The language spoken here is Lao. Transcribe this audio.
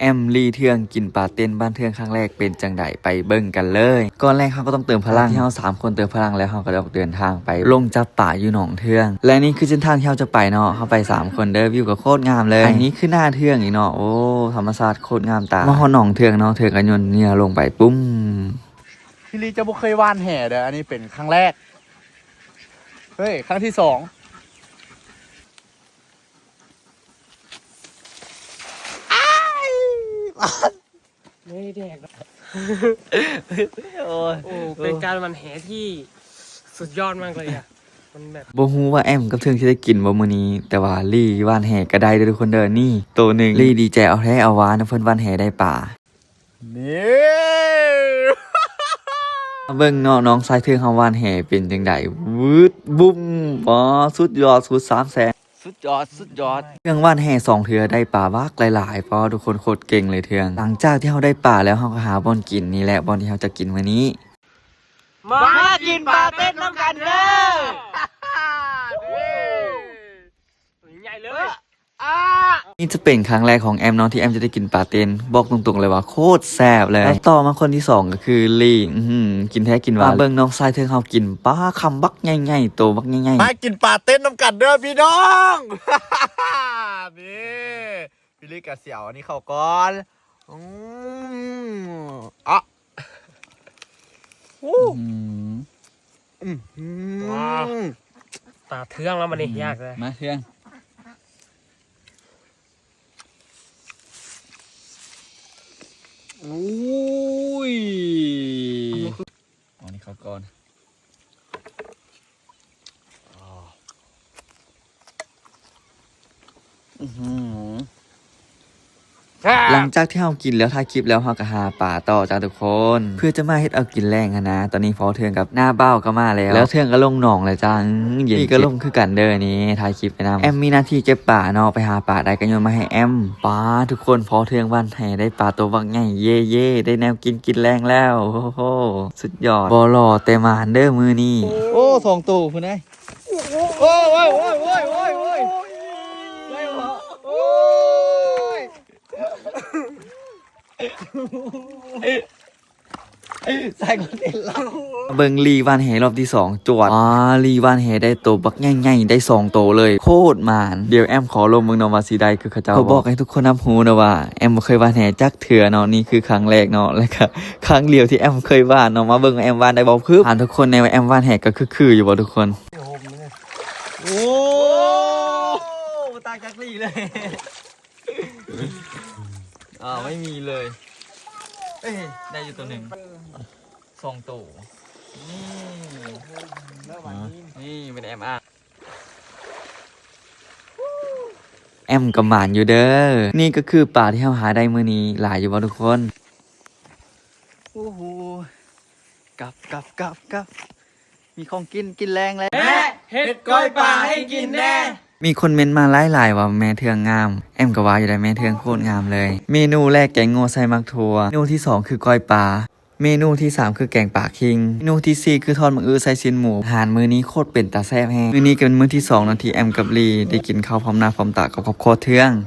ແອມ ລີ ເທືອງ ກິນປາເຕັນບ້ານເທືອງຄັ້ງແລກເປັນຈັ່ງໃດ ໄປເບິ່ງກັນເລີຍ. ກ່ອນແລກເຮົາກໍຕ້ອງເຕີມພະລັງ. ທີ່ເຮົາສາມຄົນເຕີມພະລັງແລ້ວ ເຮົາກໍໄດ້ອອກເດີນທາງໄປລົງຈັບປາຢູ່ໜອງເທືອງ ແລະ ນີ້ຄືເສັ້ນທາງທີ່ເຮົາຈະໄປເນາະ. ເຮົາໄປສາມຄົນເດີ ວິວກໍໂຄດງາມເລີຍ. ອັນນີ້ຄືໜ້າເທືອງອີກເນາະ. ໂອ້ ທຳມະຊາດໂຄດງາມຕາ. ມາຮອດໜອງເທືອງເນາະ ເທືອງກໍຍ່ນເນຍລົງໄປ ປຸ້ມ. ພີ່ລີຈະບໍ່ເຄີຍຫວ່ານແຫເດີ ອັນນີ້ເປັນຄັ້ງແລກ. ເຮີ້ຍ ຄັ້ງທີສອງ. ບໍ່ໄດ້ແດກ. ໂອ້ຍ ໂອ້ ເປັນການຫວ່ານແຫທີ່ສຸດຍອດມາກເລີຍອະ. ມັນແບບ ບໍ່ຮູ້ວ່າແອມກັບເທິງຊິໄດ້ກິນບໍ່ມື້ນີ້ ແຕ່ວ່າລີຫວ່ານແຫກໍໄດ້ເດີທຸກຄົນເດີ. ນີ້ໂຕໜຶ່ງ ລີດີໃຈເອົາແທ້ເອົາວ່ານຳເພິ່ນຫວ່ານແຫໄດ້ປາ. ນີ້ ມາເບິ່ງເນາະ ນ້ອງຊາຍເທິງເຮົາຫວ່ານແຫເປັນຈັ່ງໃດ. ວືດ ບຸ້ມ. ປາ ສຸດຍອດ ສຸດສາມແສນ. ສຸດຍອດ ສຸດຍອດ. ເທິງຫວ່ານແຫສອງເທື່ອໄດ້ປາບັກຫຼາຍໆ. ປາ ທຸກຄົນໂຄດເກັ່ງເລີຍເທິງ. ຫຼັງຈາກທີ່ເຮົາໄດ້ປາແລ້ວ ເຮົາກໍຫາບ່ອນກິນ. ນີ້ແຫຼະບ່ອນທີ່ເຮົາຈະກິນມື້ນີ້. ມາກິນປາເຕັນນຳກັນເດີ. ໃຫຍ່ເລີຍ. ນີ້ຈະເປັນຄັ້ງແລກຂອງແອມເນາະ ທີ່ແອມຈະໄດ້ກິນປາເຕັນ. ບອກຕົງໆເລີຍວ່າໂຄດແຊບເລີຍ. ແລ້ວຕໍ່ມາຄົນທີສອງກໍຄືລີ. ອືຫື ກິນແທ້ກິນຫວານ. ມາເບິ່ງນ້ອງຊາຍເທິງເຮົາກິນປາຄຳບັກໃຫຍ່ໆ ໂຕບັກໃຫຍ່ໆ. ມາກິນປາເຕັນນຳກັນເດີພີ່ນ້ອງ. ນີ້ ພີ່ລີກະຊິເອົາອັນນີ້ເຂົ້າກ່ອນ. ອືມ ອະ ອູ້ ອືຫື ອືຫື ວ້າວ ຕາເທືອງແລ້ວບັດນີ້ ອືມ ຍາກເລີຍ ມາເທືອງ. ໂອ້ຍ ເອົານີ້ເຂົ້າກ່ອນ. ອືຫື ຫຼັງຈາກທີ່ເຮົາກິນແລ້ວ ຖ່າຍຄລິບແລ້ວ ເຮົາກໍຫາປາຕໍ່ຈ້າທຸກຄົນ ເພື່ອຈະມາເຮັດເອົາກິນແລງຫັ້ນນະ. ຕອນນີ້ພໍ່ເທືອງກັບນ້າບ່າວກໍມາແລ້ວ ແລ້ວເທືອງກໍລົງໜອງແລ້ວຈ້າ. ອື ເຢັນ ນີ້ກໍລົງຄືກັນເດີ. ນີ້ຖ່າຍຄລິບໄປນຳ. ແອມມີໜ້າທີ່ເກັບປາເນາະ ໄປຫາປາໄດ້ກໍໂຍນມາໃຫ້ແອມ. ປາ ທຸກຄົນ ພໍ່ເທືອງຫວ່ານແຫໄດ້ປາໂຕບັກໃຫຍ່. ເຢ້ໆ ໄດ້ແນວກິນ ກິນແລງແລ້ວ. ໂອ້ໂຫ ສຸດຍອດ ບໍ່ຫຼໍ່ແຕ່ໝານເດີມື້ນີ້. ໂອ້ ສອງໂຕພຸ້ນນະ. ໂອ້ຍ ໂອ້ຍ ໂອ້ຍ ໂອ້ຍ ໂອ້ຍ ໂອ້ຍ ໄດ້ບໍ່? ໂອ້ຍ ໃສ່ຄອນເທັນລາວ. ເບິ່ງລີຫວ່ານແຫລອບທີສອງ ຈວດ. ອາ ລີຫວ່ານແຫໄດ້ໂຕບັກໃຫຍ່ໆ ໄດ້ສອງໂຕເລີຍ ໂຄດໝານ. ດຽວແອມຂໍລົມເບິ່ງເນາະວ່າຊິໄດ້ຄືເຂົາເຈົ້າ. ຂໍບອກໃຫ້ທຸກຄົນຮັບຮູ້ເນາະວ່າ ແອມບໍ່ເຄີຍຫວ່ານແຫຈັກເທື່ອເນາະ. ນີ້ຄືຄັ້ງແລກເນາະ ແລະກະ ຄັ້ງດຽວທີ່ແອມເຄີຍຫວ່ານເນາະ. ມາເບິ່ງວ່າແອມຫວ່ານໄດ້ບໍ່. ປຶບ ຖາມທຸກຄົນແດ່ວ່າແອມຫວ່ານແຫກໍຄືໆຢູ່ບໍ່ທຸກຄົນ? ໂອ້ ບໍ່ຕ່າງຈາກລີເລີຍ. ອ່າ ໄມ່ມີເລີຍ. ເອີຍ ໄດ້ຢູ່ໂຕໜຶ່ງ ສອງໂຕ. ນີ້ ນີ້ເປັນແອມອາ. ແອມກໍໝານຢູ່ເດີ. ນີ້ກໍຄືປາທີ່ເຮົາຫາໄດ້ມື້ນີ້. ຫຼາຍຢູ່ບໍ່ທຸກຄົນ? ໂອ້ໂຫ ກັບ ກັບ ກັບ ກັບ ມີຂອງກິນ ກິນແລງແລ້ວ. ແມ່ ເຮັດກ້ອຍປາໃຫ້ກິນແດ່. ມີຄົນເມັ້ນມາຫຼາຍໆວ່າແມ່ເທືອງງາມ. ແອມກໍວ່າຢູ່ໄດ໋ ແມ່ເທືອງໂຄດງາມເລີຍ. ເມນູແລກແກງງົວໃສ່ໝາກຖົ່ວ. ເມນູທີສອງຄືກ້ອຍປາ. ເມນູທີສາມຄືແກງປາຄິງ. ເມນູທີສີ່ຄືທອດໝາກອຶໃສ່ຊີ້ນໝູ. ອາຫານມື້ນີ້ໂຄດເປັນຕາແຊບແຮງ. ມື້ນີ້ກໍເປັນມື້ທີສອງເນາະ ທີ່ແອມກັບລີໄດ້ກິນເຂົ້າພ້ອມໜ້າພ້ອມຕາກັບຄອບຄົວເທືອງ.